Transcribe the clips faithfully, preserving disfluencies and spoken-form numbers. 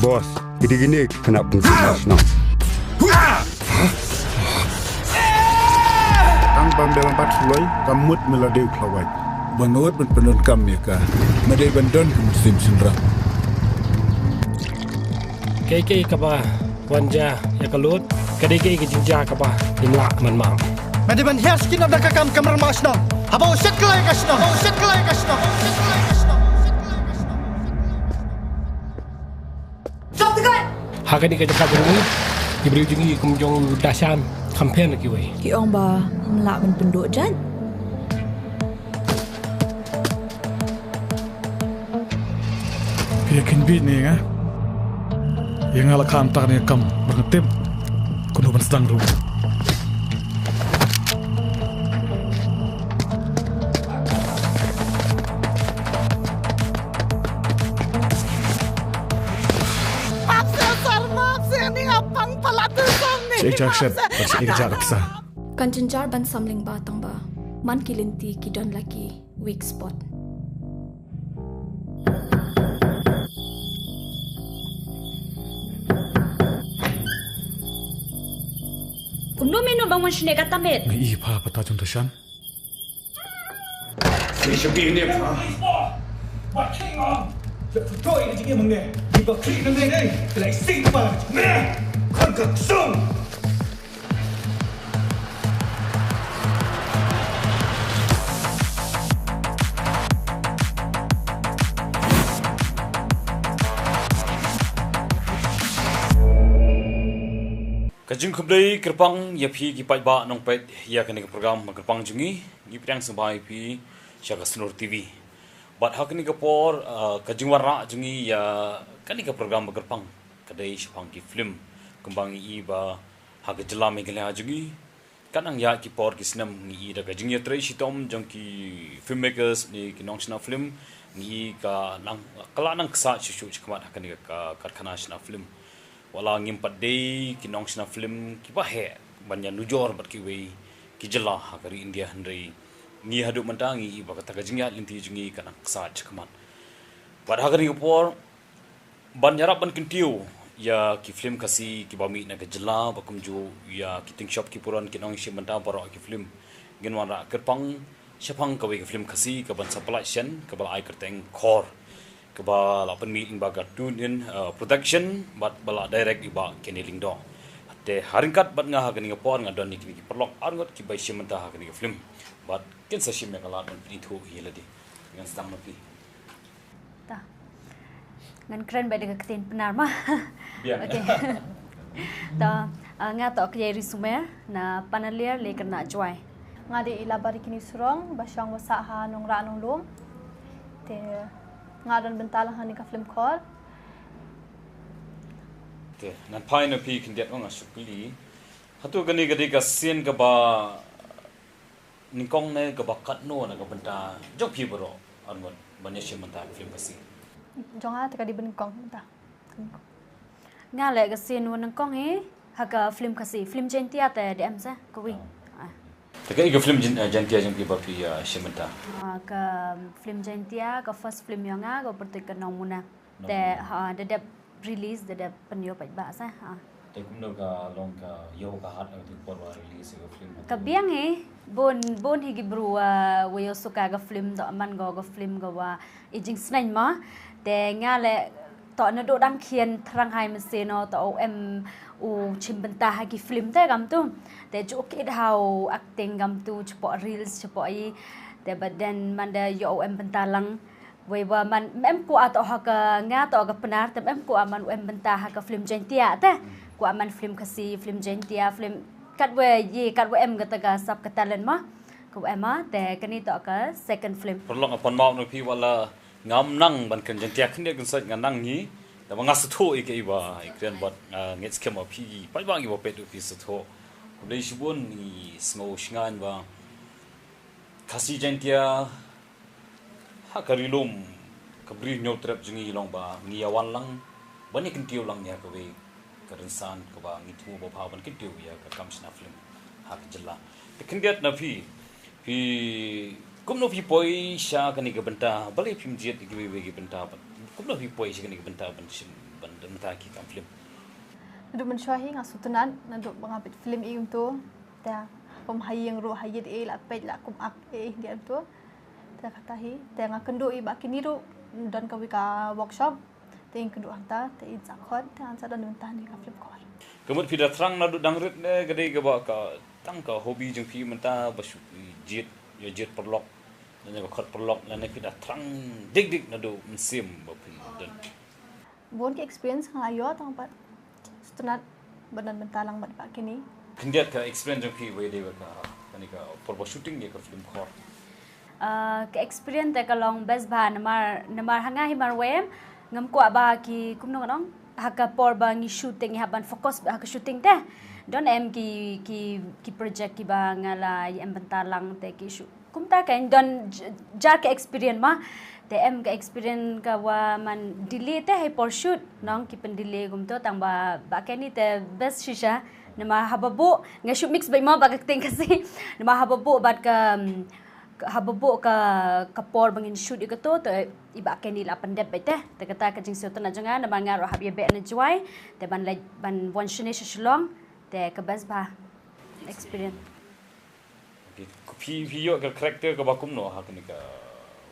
Boss, ki dei kine ki khynnah pynshong shnong. Tang ba me la bat shloi, kam mut me la dei u khlawait. Ba nga mut ban pyndonkam ïa ka. Me dei ban don kum u sim synrang. Kaei kaei kaba wan jia ïa ka lut, ka dei kaei ka jingjia kaba ngim lah ban map. Me dei ban hiar skin da ka kam kamar ma shnong. Haba u shet klai ka shnong, haba u shet klai ka shnong, haba u shet klai ka shnong. Ha kane ka jaka jong ngi, ki briew jong ngi kum jong u Dashan, kham pher na kiwei. Ki ong ba ym lah ban pynduh jait. Phi ïa kynbiej ne nga? Ïa nga la kham tak ne kam ba nga tip kumno ban sdang ruh. Map seh sir, map seh, ni nga pang palat tu sir ni. Seh jak sep, seh jak psa. Kan jynjar ban samling ba tang ba man ki lynti ki don la ki weak spot. Kumno mino bang wan shane kata met? Ngi i pha pata jong Dashan. Shisha bi ne pha. Ba king ong. Ba to ini jing mung ne. Ba king ne ne. Lai sing ba ne. Kon ka sung. Ka jingkhublei kyrpang ïa phi ki paidbah nongpeit ïa kane ka program ba kyrpang jong ngi, ngi pdiang sngewbha ïa phi sha ka Snor T V. Bad ha kane ka por, ah, ka jingwanrah jong ngi ïa kane ka program ba kyrpang ka dei shaphang ki film kumba ngi i ba ha ka jylla Meghalaya jong ngi. Ka nang ïa ki por ki snem ngi i da ka jingïatrei shitom jong ki filmmakers ne ki nongshna film ngi i ka nang ka la nang ksa shuh shuh shakhmat ha kane ka karkhana shna film. Wat la ngim pat dei ki nongshna film kiba heh ban ïa nujor bad kiwei ki jylla ha ka ri India hynrei ngi haduh mynta ngi i ba kata ka jingïaid lynti jong ngi ka nang ksa shakhmat. Bad ha kane ka por ban ïarap ban kyntiew ïa ki film Khasi kiba mih na ka jylla ba kumjuh ïa ki tyngshop ki puron ki nongshim bynta baroh ki film. Ngin wanrah kyrpang shaphang kawei ka film Khasi kaba sa pynlait shen kaba la ai kyrteng Khor. Kaba la pynmih lyngba ka Tune In, uh, Production bad ba la direct ïa i bah Kenny Lyngdoh. Te ha ryngkat bad nga ha kane ka por nga don ïa kine ki paralok arngut kiba shim bynta ha kane ka film. Bad kin sa shim ïa ka lad ban pynithuh ïa lade. Ngan sdang ma phi. Ta. Ngan kren bad ka ktien Pnar ma. Biang. Okay. Ta, ah, nga toh ka Ïairi Sumer na Panaliar Lekyrna Jowai. Nga dei i Labarikini Surong ba shong ba sah ha Nongrah Nonglum. Te nga don bynta lang ha kane ka film Khor. Te ngan phai na phi khyndiat nga shu kylli. Hato kane ka dei ka sien kaba nyngkong ne kaba katno na ka bynta jong phi baroh arngut ban ïa shim bynta ka film Khasi? Jong nga te ka dei ba nyngkong bynta. Nga leh ka sien ba nyngkong hi ha ka film Khasi, film Jaiñtia te dei em sa ka wi. Ah. Te kaei ka film Jain-, eh, Jaiñtia jong phi ba phi, eh, shim bynta? Ah, ka film Jaiñtia ka first film jong nga ka pyrtuid ka Nongmuna. Te, ha, da dep release, da dep pynïoh paidbah sa, ha. Te kumno ka long ka ïoh ka hat ka por ba release ka film? Ka biang hi, bun, bun hi ki bru, ah, wa ïoh suka ka film toh man ko ka film ka wa i jingsneng ma. Te nga leh toh naduh dang khian thrang hai mynsiem no toh u em u shim bynta ha ki film te kam tu. Te ju kit ha u acting kam tu chapoh reels chapoh i. Te but then man da ïoh u em bynta lang. Wei wa man mem ku ato ha ka nga to ka Pnar te mem ku man em bynta ha ka film Jaiñtia te. Ku man film Khasi, film Jaiñtia, film katwa ye katwa em kata ka sap ka talent ma. Ku em ma te kani to ka second film. Paralok nga pan mau na phi wala ngam nang ban kren Jaiñtia khyndiat kan sait nga nang ngi. Te ba nga sngewthuh ïa ka i ba i kren bad nga ngeit skhem ba phi paidbah ngi ba peit phi sngewthuh. Khublei shibun ngi sngew shngain ba Khasi Jaiñtia ha ka ri lum ka bri Hynñiewtrep jong ngi long ba ngi ïa wan lang ban ïa kyntiew lang ïa kawei ka rynsan kaba ngi thmu ba bha ban kyntiew ïa ka kam shna film ha ka jylla. Te khyndiat na phi, phi kumno phi poi sha kane ka bynta, balei phim jied ïa kiwei kiwei ki bynta, kumno phi poi sha kane ka bynta ban shim ban Don mynta ki kam film. Naduh mynshuwa hi nga sngewtynnat naduh ba nga peit film i kumto. Te kum ha ïing ruh ha ïit ei la peit la kum ak ei hi kumto. Te kata hi te nga kynduh i ba kini ruh don kawei ka workshop. Te in kynduh hangta te in sa khot te ngan sa don mynta ne ka film khot. Ka mut phi da thrang naduh dang rit ne ka dei kaba ka tang ka hobby jong phi mynta ba shu jied ïa jied paralok lane ka khot paralok lane phi da thrang dik dik naduh mynsiem ba phi don. Bun ki experience nga ïoh tang pat sngewtynnat ba don mynta lang bad ba kini. Khyndiat ka experience jong phi ba ïadei bad ka kane ka por ba shooting ïa ka film khot. Ah, ka experience te ka long best bha namar namar ha nga hi marwei em ngam kwah ba ki kumno ngan ong ha ka por ba ngi shooting ngi hap ban focus ha ka shooting te. Don em ki ki ki project kiba nga la ïa em bynta lang te ki shoot. Kumta ka don j- jar ka experience ma. Te em ka experience ka wa man delay te hei por shoot nong ki pyndelay kumto tang ba ba kani te best shisha. Namar haba bu nga shoot mix bai ma ba ka ting ka si. Namar haba bu bad ka um, haba bu ka ka por ba ngin shoot ïa kato te i ba kani la pyndep bai te. Te kata ka jingsngewtynnat jong nga namar nga ruh hap ïa beh na Jowai te ban leit ban wan shane sha Shillong te ka best bha experience. Okay. Ko phi phi ïoh ka character kaba kumno ha kane ka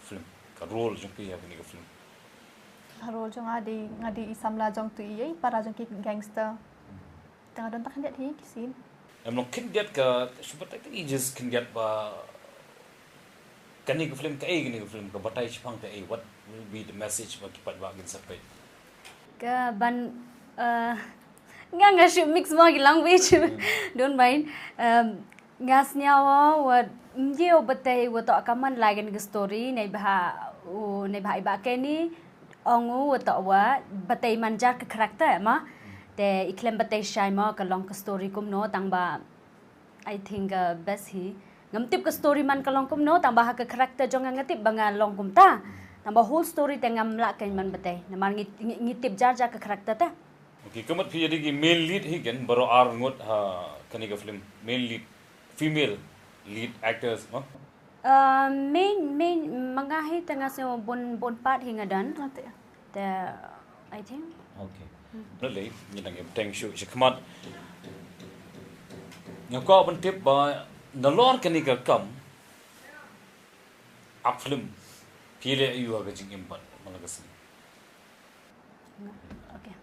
film. Ka role jong phi ha kane ka film. Ka role jong nga dei nga dei i samla jong tu i ei para jong ki gangster. Te nga don tak khyndiat hi ki scene. Em long khyndiat ka shu batai ka i just khyndiat ba kane ka film ka ei kane ka film ka batai shipang ka ei what will be the message ba ki paidbah kin sa peit. Ka ban uh, nga nga shu mix mo ki language. Don't mind. Um, nga sniaw wat mjeo batai wa to ka man lagen ka story nei bha u nei bha i ba keni ong u wa to wa batai man jar ka character ma. Te i khlem batai shai mo ka long ka story kumno tang ba I think uh, best hi. Ngam tip ka story man ka long kumno tang ba ha ka character jong nga nga tip ba nga long kumta. Tang ba whole story te ngam lah kein man batai. Namar ngi ngi ngi tip jar jar ka character te. Okay, ka mut phi ïa dei ki male lead hi ken baroh ar ngut ha kane ka film. Male lead, female lead actors ma. Uh, main main ma nga hi te nga sngew bun bun part hi nga don. Nga te. Te I think. Okay. Lei ngi dang ïa bteng shuh sha khmat. Nga kwah ban tip ba nalor kane ka kam ak film phi leh aïu ha ka jingim pat man la ka sngi. Okay.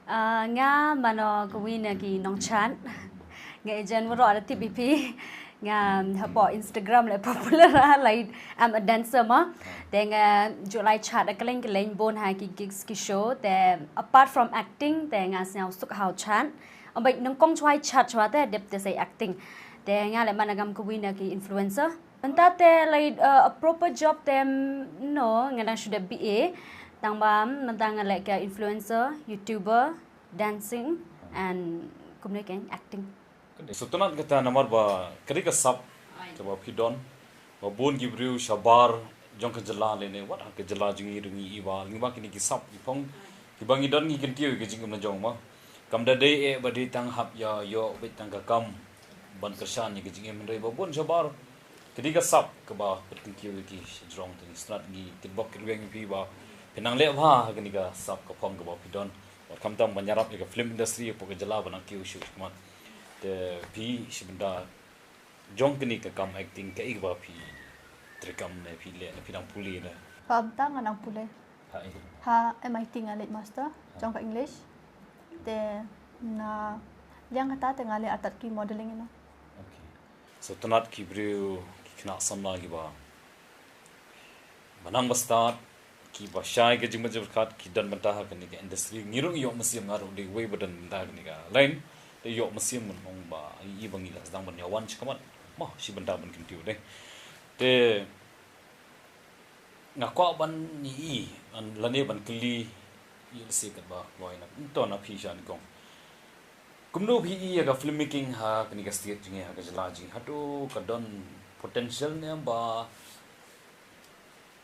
Uh, nga mano kawei na ki nongchat. Nga agent waroh da tip ïa phi. Nga hapoh Instagram le popular ah, like I'm a dancer ma. Te nga ju lai chat da kylleng kylleng bun ha ki gigs ki show. Te apart from acting te nga sniaw suk ha u chat. Ambai nyngkong chwa i chat chwa te dep te sei acting. Te nga le man ngam kawei na ki influencer. Mynta te lai uh, a proper job te mm, no nga dang shu dep B A. Tang ba mm, mynta nga leh ka influencer, YouTuber, dancing and kumne ka acting. Sngewtynnat kata namar ba ka dei ka sap kaba phi don ba bun ki briew shabar jong ka jylla lane wat ha ka jylla jong ngi ruh ngi i ba ngi ba kine ki sap ki phong kiba ngi don ngi kyntiew ïa ka jingim la jong ma. Kam da dei eh ba dei tang hap ïa ïoh beit tang ka kam ban kyrshan ïa ka jingim hynrei ba bun shabar ka dei ka sap kaba pynkyntiew ïa ki sha jrong te ngi sngewtynnat ngi kitbok kitrwiang ïa phi ba phi nang leh bha ha kane ka sap ka phong kaba phi don. Wat khamtam ban ïarap ïa ka film industry hapoh ka jylla ba nang kiew shuh khmat. Te phi shi bynta jong kane ka kam acting kaei kaba phi treikam ne phi leh ne phi dang pule ne? Khamtam nga dang pule. Ha i. Ha M I T nga leit master jong ka English. Te na liang kata te nga leh artat ki modeling ino. Okay. Sngewtynnat ki briew ki khynnah samla kiba ba nang ba stad kiba shai ka jingmut jingpyrkhat ki don bynta ha kane ka industry ngi ruh ngi ïoh mynsiem nga ruh dei wei ba don bynta ha kane ka line. Te ïoh mynsiem ngan ong ba i ba ngi la sdang ban ïa wan shi khmat ma shi bynta ban kyntiew dei. Te nga kwah ban i i lane ban kylli i lehse katba kloi na to na phi sha nyngkong. Kumno phi i ïa ka filmmaking ha kane ka state jong ngi ha ka jylla jong ngi hato ka don potential ne ba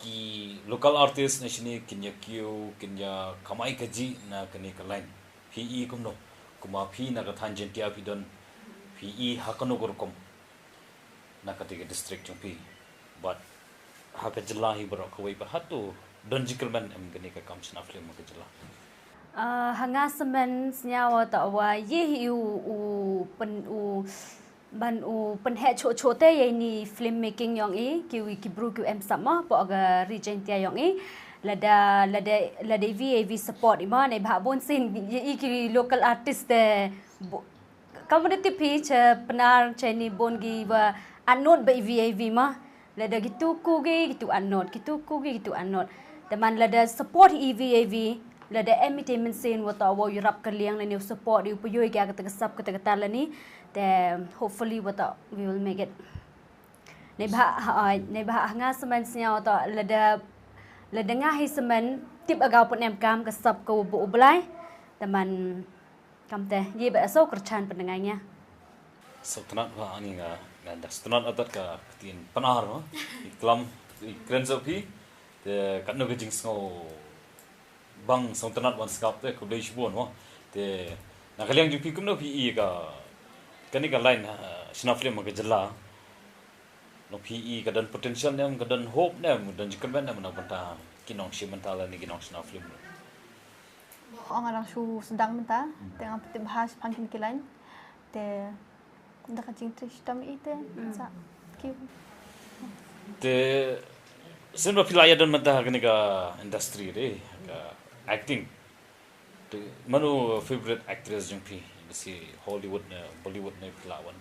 ki local artist na shane kin ïa kiew kin ïa kamai kajih na kane ka line. Phi i kumno kuma phi na ka thaiñ Jaintia phi don phi i ha kano ka rukom na kata ka district jong phi bad ha ka jylla hi baroh kawei pat hato don jingkyrmen em kane ka kam shna film ha ka jylla. Ah, ha nga samen sñiaw wa toh wa ye hi u, u pen u ban u pen he cho cho te ye ni filmmaking yong i ki wi ki bru ki em sap ma po ga region tia yong i. Lada lada lada V A V support i ma ne ba bon sin ye i ki local artist te. Kam da tip hi cha Pnar cha ni bon gi wa anot ba V A V ma. Lada gitu ku gi gitu anot, gitu ku gi gitu anot. Te man lada support i V A V, lada em i te mynsiem wa ta wa yurap ka liang lani support i u puyoi ki ka ta ka sap ka ta ka ta lani. Te hopefully wa ta we will make it. Nei ba ha nei ba ha nga semen sñiaw ta lada lada nga hi semen tip aga pun em kam ka sap ka u bu u blai. Te man Kamte, ye ba aso kyrchan pendengai nya. Sawtnat wa ani nga nga dak sawtnat atat ka ktien Pnar ma. I klam i kren so phi. Te katno ka jingsngew bang sawtnat wan skap te khublei shibun ma. Te na ka liang jong phi kumno phi i ka kani ka line shna film ka jylla. Nong phi i ka don potential ne ka don hope ne don jingkyrmen ne na bynta ki nongshim bynta lane ki nongshna film. Ong arang shu sdang mynta te nga pynbha shaphang kine ki line te da ka jingtrei shitom i te sa ki. Te sien ba phi la ïa don mynta ha kane ka industry de ka acting. Te mano favorite actress jong phi? Bisi Hollywood ne Bollywood ne phi la wan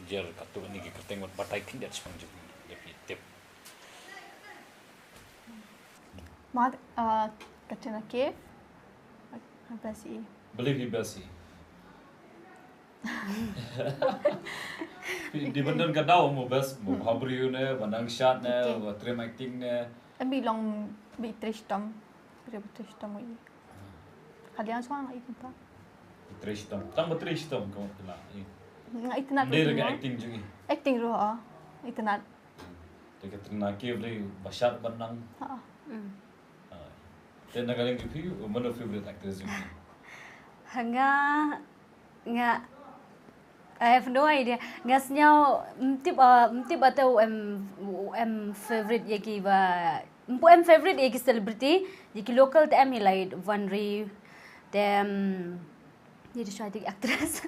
jer katto kane ki kyrteng wat batai khyndiat shaphang jong phi ïa phi tip. Mat uh, Katrina Kaif. Besi. Believe you Besi. Di bendon ka daw mo bes mo habri ne bandang shot ne wa trim acting ne. Ambi long bi trishtom. Bi trishtom wi. Kalian suang ikut ta. Trishtom. Tang ba trishtom ko pila. Nga itinat. Dia dekat acting juga. Acting roh. Itinat. Te Katrina Kaif dei ba shot ban nang. Ha. Te na ka liang jong phi mano favorite actress jong phi? Ha nga nga I have no idea. Nga sñiaw mtip mtip ata em em favorite ya ki ba mpu em favorite ya ki celebrity ya ki local te em hi lai Wanri te em ya di shwa actress.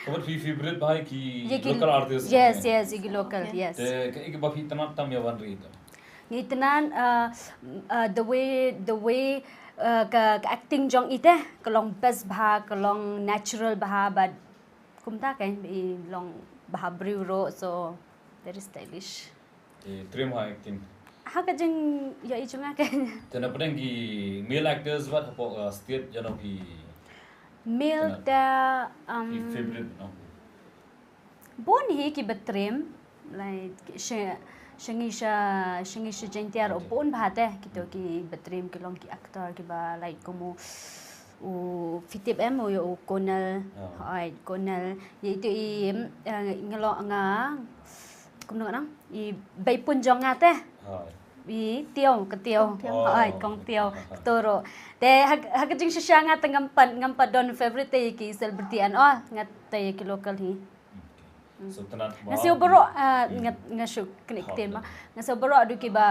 Ka wat phi favorite bha ki local artist. Yes, yes, ki local, yes. Te ka ik ba phi itynnad tam ya Wanri to. Ngi itynnad uh, uh, the way the way uh, ka, ka acting jong ite ka long best bha ka long natural bha but kumta ka i long bha briew ro so very stylish. Trim ha acting. Ha ka jing ya i chunga ka. Te na pdeng ki male actors wat hapoh uh, state jano phi. Male ta um, favorite no. Bun hi ki batrim like shangi sha shangi sha jentiar o bun bha te kito ki batrim ki long ki actor ki ba like komo u fitip em u u Konal. Ai Konal ye itu i ngelo nga kum nang i bai pun jong nga te. I tiaw ke tiaw. Ai kong tiaw ketoro. Te hak hak jing shisha nga te ngampat ngampat don favorite te ki celebrity an oh nga te ki local hi. Nga sio bro nga sio kene kten ma nga sio bro du ki ba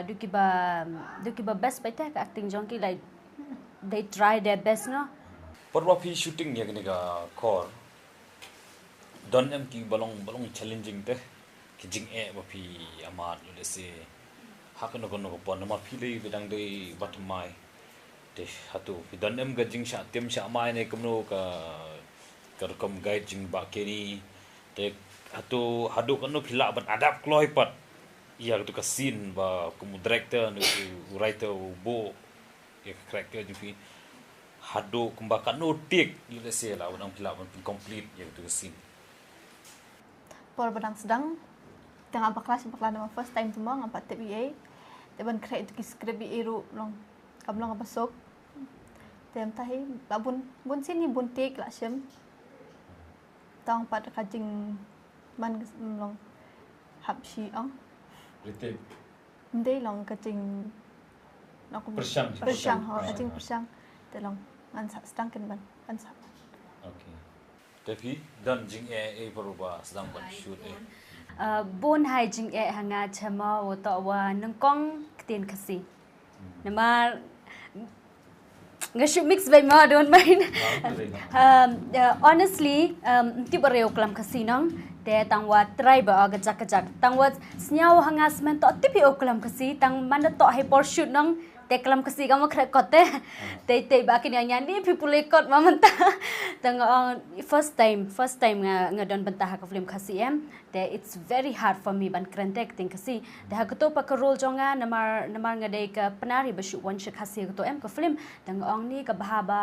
du ki ba du ki ba best bai te ka acting jong ki like they try their best no. Por ba phi shooting ya kene ka kor don em ki balong balong challenging te ki jing e ba phi amat lu se ha kano kano ka pon ma phi le bidang dei bat mai. Te hatu phi don em ka jing sha tem sha mai ne kumno ka ka rukom guide jing ba keni te hatu hadu kano phi la ban adapt kloi pat ya tu ka scene ba kum director ne writer bo ya ka character jing phi hadu kumba kano tik let's say la ban phi la ban complete ya tu ka scene. Por ba dang sdang tang bakla sha bakla nama first time tu ma ngam pat tip ei te ban khreh tu ki script ei ru long kam long ba sok. Tem tahi ba bun bun sini bun tik la shem. Tang pat ka jing man long hap shi ong. Ritik. Ndei long ka jing pershang pershang ho ka jing pershang te long ngan sa stang ken ban ngan sa. Okay. Te phi don jing e e paruba sedang ban shoot e. Bun hai jing e hanga chama wa to wa nengkong ktien Khasi. Namar Nga shu mix beit mo, don't mind. Um, uh, honestly, um, tip ba riew klam Khasi nong. Te tang wa try ba, oh, kajak kajak. Tang wa sniaw ha nga smen to tip o klam Khasi. Tang man da to hai por shoot nong. Te klam Khasi ka mo khrek kot te. Te te ba kini nya ni phi pule kot ma mynta. Tang, oh, first time, first time nga, nga don bynta ha ka film Khasi em. Te it's very hard for me ban kren te ka ktien Khasi. Te ha kato pa ka role jong nga namar, namar nga dei ka Pnar hi ba shu wan sha Khasi ha kato em ka film. Te nga ong ni ka bha ba,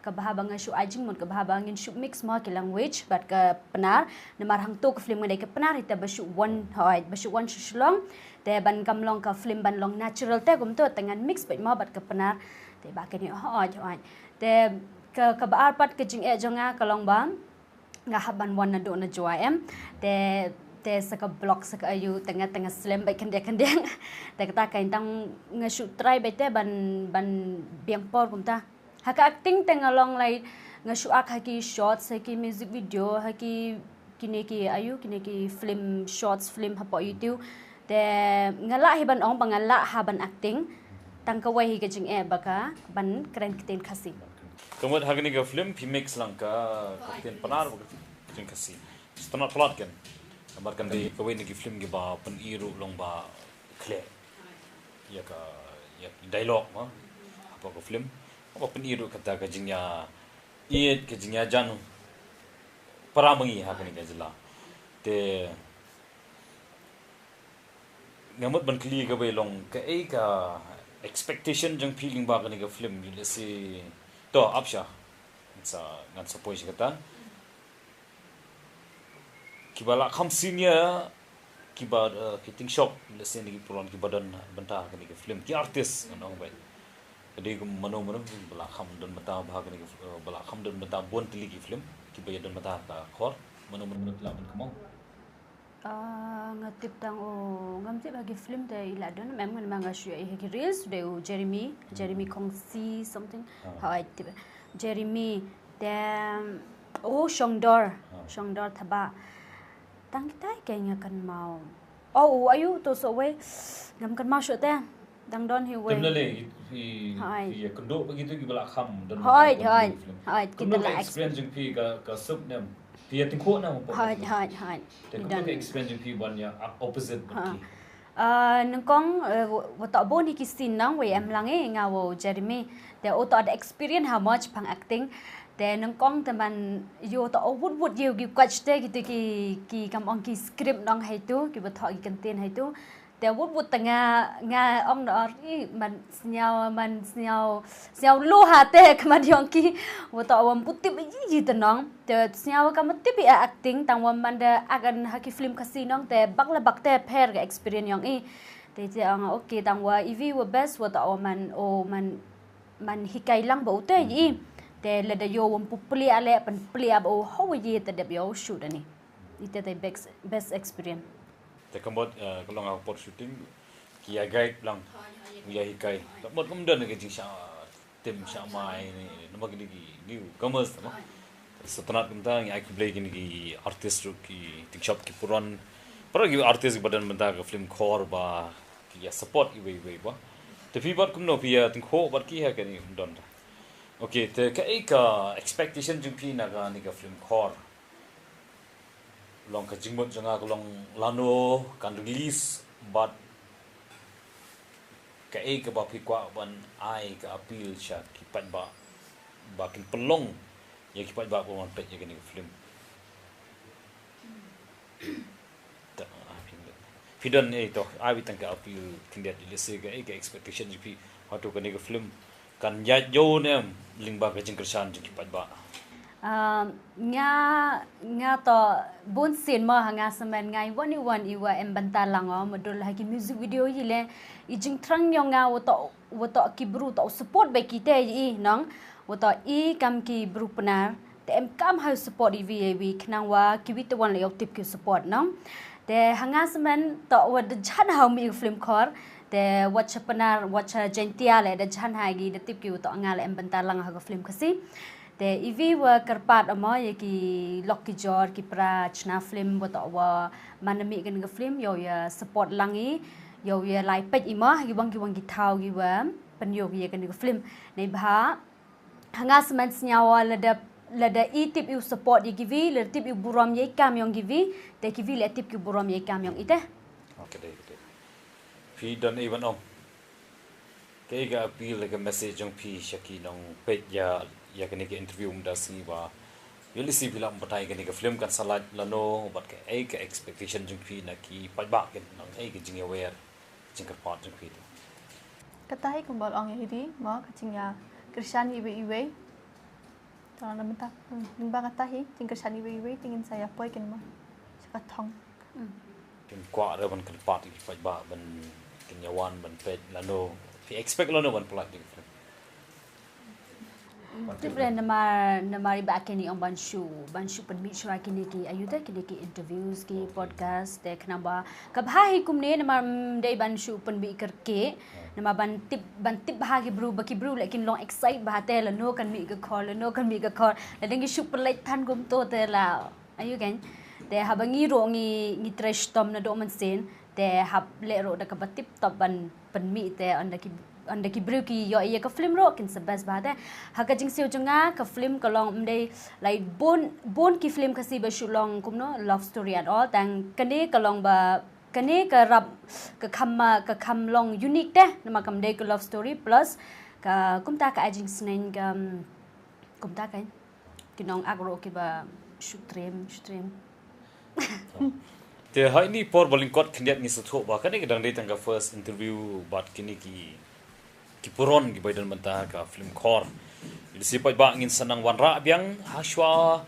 ka bha ba nga shu ai jingmut, ka bha ba ngin shu mix mo ki language bad ka Pnar. Namar hangto ka film nga dei ka Pnar hi te ba shu wan, hoi, ba shu wan sha Shillong. Te ban kam long ka film ban long natural te kumto te ngan mix beit mo bad ka Pnar. Te ba kini hoi, hoi. Te ka, ka ba ar pat ka jingeh jong nga ka long ba nga hap ban wan naduh na Jowai em. Te, te sa ka block sa ka ayu te nga, te nga slem beit khyndiat khyndiat. Te kata ka tang nga shu try beit te ban, ban biang por kumta. Ha ka acting te nga long lai nga shu act ha ki shorts, ha ki music video, ha ki kine ki ayu, kine ki film, shorts film hapoh YouTube. Te nga lah hi ban ong ba nga lah ha ban acting. Tang kawei hi ka jingeh ba ka ban kren ktien Khasi. Ka mut ha kane ka film phi mix lang ka, ka ktien Pnar bad ka ktien Khasi. Sngewtynnat palat kan. Namar kan dei kawei na ki film kiba pyni ruh long ba khleh ïa ka, ïa ki dialogue mo hapoh ka film. Haba pyni ruh kata ka jingïa ïeit, ka jingïajan para ma ngi ha kane ka jylla. Te nga mut ban kylli kawei long kaei ka expectation jong phi lyngba kane ka film, let's say, to ap sha. Ngan sa, ngan sa poi sha kata. Kiba lah kham senior, kiba, eh, ki tyngshop, let's say, na ki puron kiba don bynta ha kane ka film, ki artist ngan ong beit. Ka dei kum mano mano ba lah kham don bynta ha kane ka, eh, ba lah kham don bynta bun tylli ki film kiba ïa don bynta ha ka khor, mano mano ba lah ban kynmaw. Ah, nga tip tang, oh, ngam tip ha ki film te i la don, em, ngan ma nga shu ïa i ha ki reels, dei u Jeremy, Jeremy Khongsi something. Ah. Hoi, tip. Jeremy, te, oh, Shongdor, Ah. Shongdor Thabah. Tang kita ka nga kynmaw. Oh, u ayu to so wei. Ngam kynmaw shuh te. Dang don hi wei. Te mynta le, i, i, Hoi. i, ïa kynduh ba kitu kiba lah kham don Hoi, bynta hoi. bun film. Hoi, Kumno kita ka lah experience jong phi ka, ka suk nem? Phi ïa tyngkhuh nem hapoh Hoi, film? hoi, hoi. Te I kumno don. ka experience jong phi ban ïa act opposite bad Ha. ki? Ah, nyngkong, eh, wa, wa toh bun hi ki scene nong, wei em lang i nga wa u Jeremy. Te u toh da experience ha mo shaphang acting. Te nyngkong te man ïoh toh u wut wut ïoh ki kwach te kitu ki, ki kam ong ki script nong haitu, kiba thoh ki kyntien haitu. Te wut wut te nga, nga ong na or, i, man sniaw, man sniaw, sniaw lu ha te, ka man ïong ki, wa toh wa ym pu tip i, i te nong. Te sniaw ka ym tip i acting, tang wa man da act ha ki film Khasi nong, te bak la bak te pher ka experience ïong i. Te te ong, okay, tang wa i wi wa best, wa toh wa man, o man, man hikai lang ba u te i. Te lada ïoh wa ym pu plie ale, pynplie ba u, ho wa i te dep ïoh shoot ani. Ite te best, best experience. Te ka mut, eh, ka long ha por shooting, ki ïa guide lang, ki ïa hikai. Ka mut kam don ka jingshah tim shah mai ni, namar kine ki newcomers te mo. Sngewtynnat kumta, ngi ai khublei kine ki artist ruh, ki tyngshop ki puron. Para ki artist kiba don bynta ka film khor ba ki ïa support iwei iwei ba. Te phi bad kumno phi ïa tyngkhuh bad ki ha kane ym don. Okay, te kaei ka expectation jong phi na kane ka film khor? Long ka jingmut jong nga ka long lano kan release bad kaei kaba phi kwah ban ai ka appeal sha ki paidbah ba kin pynlong ïa ki paidbah ba wan peit ïa kane ka film. Ta, ah, phi don, phi don, eh, to, ai wi tang ka appeal khyndiat, let's say, kaei ka expectation jong phi hato kane ka film kan ïaid ïew ne em lyngba ka jingkyrshan jong ki paidbah. Ah, nga, nga to bun sien mo ha nga smen nga i wan i wan i wa em bynta lang o, mudul ha ki music video i le i jingthrang ïong nga wa to, wa to ki bru to support ba ki te i nong, wa to i kam ki bru Pnar. Te em kam ha u support i wi i wi khnang wa ki wi te wan la ïoh tip ki support nong. Te ha nga smen to wa da jan ha u mi film khor. Te wat sha Pnar, wat sha Jaintia le da jan ha gi da tip ki u to nga le em bynta lang ha ka film Khasi. Te i wi wa kyrpad amo ïa ki lok ki jor ki pra chna film wa to wa man mi kan ka film ïoh ïa support lang i ïoh ïa lai peit i mo ha ki wang ki wang ki thaw ki wa pynïoh ïa kan ka film. Nei bha Nga smen sniawa lada, lada i tip i u support ïa ki vi, lada tip i u burom ïa i kam ïong ki vi, te ki vi leh tip ki u burom ïa i kam ïong i te. Okay, dei, dei. Phi don ei ban ong. Kaei ka appeal, ka message jong phi sha ki nongpeit ïa, ïa kane ka interview mynta sngi ba ïoh lehse phi lah ban batai kane ka film kan sa lait lano, bad kaei ka expectation jong phi na ki paidbah kin nang, ei ka jingïawer, jingkyrpad jong phi tu. Kata hi kumba ong ïa hi di, mo, ka jingïakyrshan iwei iwei. Tang na mynta, hmm, lyngba kata hi, jingkyrshan iwei iwei, te ngin sa ïa poi kynmaw sha ka thong. Kin kwah re ban kyrpad ïa ki paidbah ban kin ïa wan ban peit lano, phi expect lano ban pyllait ïa ki film? Tip re namar, namar i Bah Kenny ong ban shu, ban shu pynmih shuwa kine ki, ayu te, kine ki interviews, ki podcast, te khnang ba ka bha hi kumne namar, mm, dei ban shu pynmih kyrkieh, namar ban tip, ban tip bha ki bru, ba ki bru leh kin long excite bha te lano kan mih ka khor, lano kan mih ka khor. Lada ngi shu pyllait than kumto te la, ayu kan. Te haba ngi ruh ngi, ngi trei shitom naduh mynsiem, te hap leh ruh da kaba tip top ban pynmih te ynda ki, ynda ki briew ki ïohi ïa ka film ruh kin sa best bha te. Ha ka jingsngew jong nga ka film ka long ym dei, like, bun, bun ki film Khasi ba shu long kumno, love story and all, tang kane ka long ba, kane ka rap, ka kham, ka kham long unique te, namar kam dei ka love story plus ka kumta ka ai jingsneng ka, kumta ka, ki nongak ruh kiba shu triem, shu triem. Te ha ini i por ba lyngkot khyndiat ngi sngewthuh ba kane ka dang dei tang ka first interview bad kine ki, ki puron kiba ïadon bynta ha ka film Khor. Lehse paidbah ngin sa nang wanrah biang ha shuwa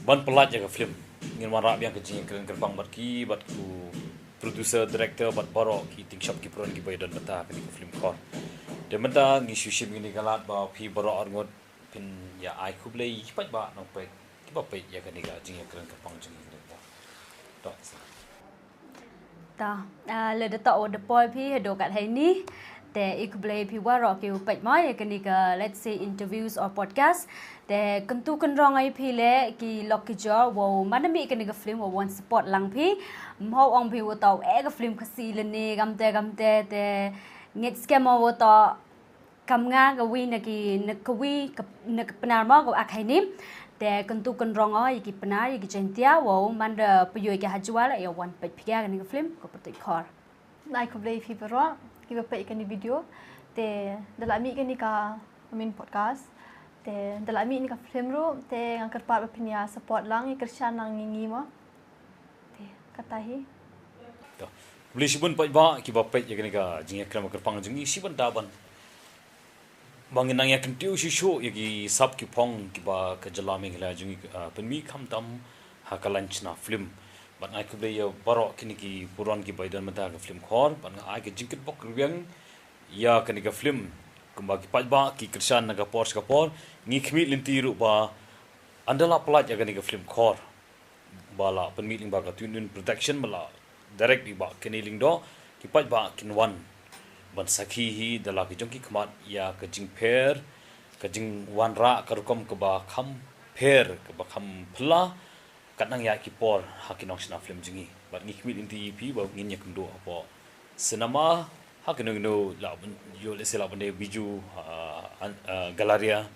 ban pyllait ïa ka film. Ngin wanrah biang ka jingïakren kyrpang bad ki, bad u producer, director bad baroh ki tyngshop ki puron kiba ïadon bynta ha kane ka film Khor. Te mynta ngi shu shim kine ki lad ba phi baroh arngut phin ïa ai khublei ïa ki paidbah nongpeit kiba peit ïa kane ka jingïakren kyrpang jong ngi kane ka por. To, sa. To, ah, lada toh u da poi phi haduh kat ha ini, te i khublei phi waroh ki u peit mo ïa kane ka, let's say, interviews or podcast. Te kyntu kynrong ïa phi leh ki lok ki jor, wow man mih kane ka film, wow wan support lang phi. Mho ong phi wow toh eh ka film Khasi lane kamte kamte, te ngeit skhem mo wow toh kam nga kawi na ki, na kawi ka, na ka Pnar mo ka ak ha ini. Te kyntu kynrong o ïa ki Pnar, ïa ki Jaiñtia, wow man da pyrshah ki ha Jowai la ïa wan peit phi ïa kane ka film, Ka Pyrtuid Khor. Ai khublei phi baroh kiba peit kane video. Te da la mih kane ka, I mean, podcast, te da la mih kane ka film ruh, te nga kyrpad ba phin ïa support lang, ïa kyrshan lang ïa ngi mo. Te kata hi. To, khublei shibun paidbah kiba peit ïa kane ka jingïakren kyrpang jong ngi, shibun da ban ba ngin nang ïa kyntiew shuh shuh ïa ki sap ki phong kiba ka jylla Meghalaya jong ngi, ah, pynmih khamtam ha ka lain shna film. Bad nga ai khublei ïa baroh kine ki puron kiba ïadon bynta ha ka film Khor, bad nga ai ka jingkyrpad kyrwiang ïa kane ka film. Kumba ki paidbah ki kyrshan na ka por sha ka por, ngi khmih lynti ruh ba ynda la pyllait ïa kane ka film Khor, ba la pynmih lyngba ka Tune In Production, ba la direct da i Bah Kenny Lyngdoh, ki paidbah kin wan ban sakhi hi da la ki jong ki khmat ïa ka jingpher, ka jingwanrah ka rukom kaba kham pher, kaba kham phylla, kat nang ïa ki por ha ki nongshna film jong ngi. Bad ngi khmih lynti ïa phi ba ngin ïakynduh hapoh cinema, ha kino kino lah ban, ïoh lehse lah ban dei Bijou, ah, an-, ah, Galleria,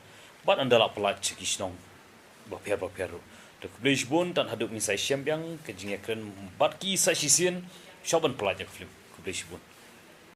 bad ynda lah pyllait sha ki shnong bapher bapher ruh. Te khublei shibun, tang haduh ngin sa ïashem biang ka jingïakren bad ki sa shisien, shuwa ban pyllait ïa ka film. Khublei shibun.